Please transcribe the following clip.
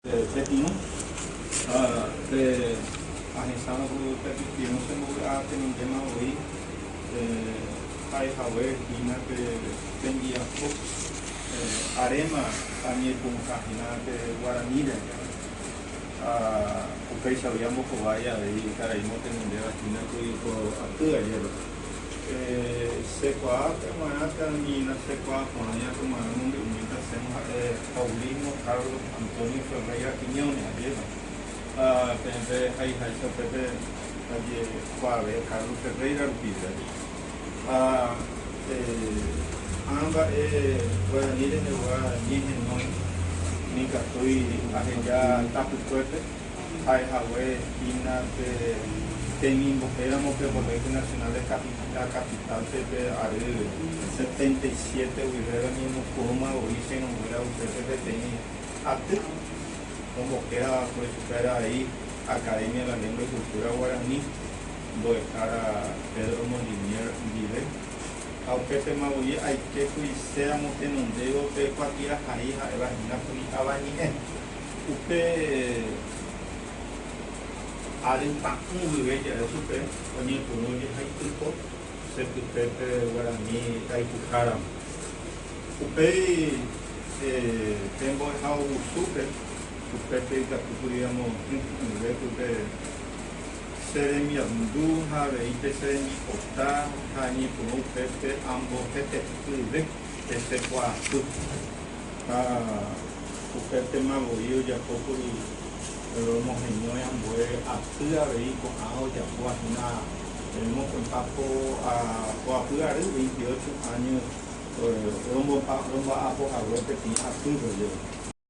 Pepirũ ha pe ahechárõ ku pe pipirũ chembovy'a tenondéma voi ha'ehague hína pe tembiapo aréma añepyrũha hína pe guaraníre. Ha upéichagui ambohovái avei karai motenondéva hína kuri ko aty ajépa. Chekuaa pe g̃uarã térã ni nachekuaa porãi akomarã mombe'umíta chémo ha'e Paulino Carlos Antonio Ferreira Quiñones, ajépa. Ha peẽ pe haiháicha upépe ajekuaave Carlos Ferreira rupive, ajépa. Ha ã mba'e guarani rehegua ñehenói nikatúi aheja tapykuépe. Ha'ehague hína pe temimbo'éramo pe Colegio Nacional de la Capital-pe pe ary 77 guive roñemopyrũma voi che irũnguéra upépe peteĩ aty ombohéra va'ekue chupe avei Academia de la Lengua y Cultura Guaraní mbo'ehára Pedro Molinier ndive ha upépema voi aike kuri che amotenondévo pe kuatiahai ha'éva hína kuri Avañe'ẽ. Upe ary pa'ũ guive ja'e chupe oñepyrũ ojehaitypo che pype pe guarani rayhuháramo. Upéi pe mbo'ehaovusúpe upépe ikatúkuri amokyre'ỹve pype che remiandu ha avei pe che rembipota ha añepyrũ upépe ambohetepyve pe che kuaapy. Ha upépema voi ojapókuri romoheñói ambue aty avei ko'ã ojapóva hína mokõipa po poapy ary, 28 áño, romba'apo hague peteĩ atýpe jepe.